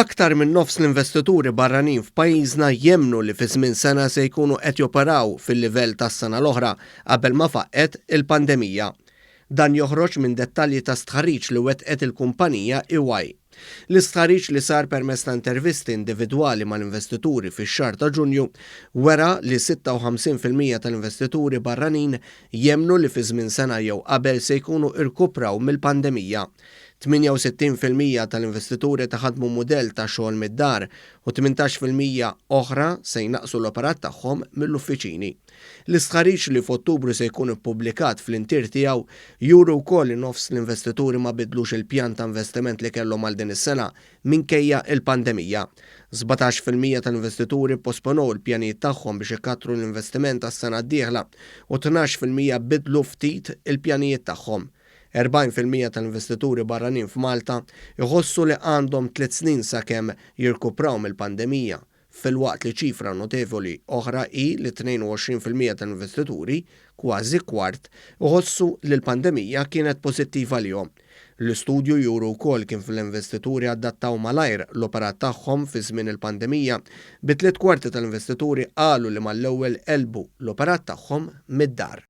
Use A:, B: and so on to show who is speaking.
A: Aktar minn nofs l-investituri barranin f'pajjiżna jemmnu li fi żmien sena se jkunu qed joperaw fil-livell tas-sena l-oħra qabel ma faqqgħet il-pandemija. Dan joħroġ minn dettalji ta' stħarriġ li wettqet il-kumpanija EY. L-istħarriġ li sar permezz ta' intervisti individwali mal-investituri fix-xahar ta' Ġunju wera li 56% tal-investituri barranin jemmnu li fi żmien sena jew qabel se jkunu irkupraw mill-pandemija. 68% tal-investituri ħadmu mudell ta' xogħol mid-dar u 18% oħra se jnaqsu l-operat tagħhom mill-uffiċini. L-istħarriġ li f'Ottubru se jkun ippubblikat fl-intier tiegħu juru wkoll li nofs l-investituri ma bidlux il-pjan ta' investiment li kellhom għal din is-sena minkejja il-pandemija. 17% tal-investituri posponow il-pjanijiet tagħhom biex ikattru l-investiment għas-sena d-dieħla u 12% bidlu ftit il-pjanijiet tagħhom. 40% tal-investituri barranin f'Malta iħossu li għandhom 3 snin sakemm jirkupraw mill-pandemija, filwaqt li ċifra notevoli oħra hi li 22% tal-investituri, kważi kwart, iħossu li l-pandemija kienet pożittiva lilhom. L-istudju juru wkoll kif l-investituri adattaw malajr l-operat tagħhom fi żmien il-pandemija, bi tliet kwarti tal-investituri qalu li mal-ewwel qelbu l-operat tagħhom mid-dar.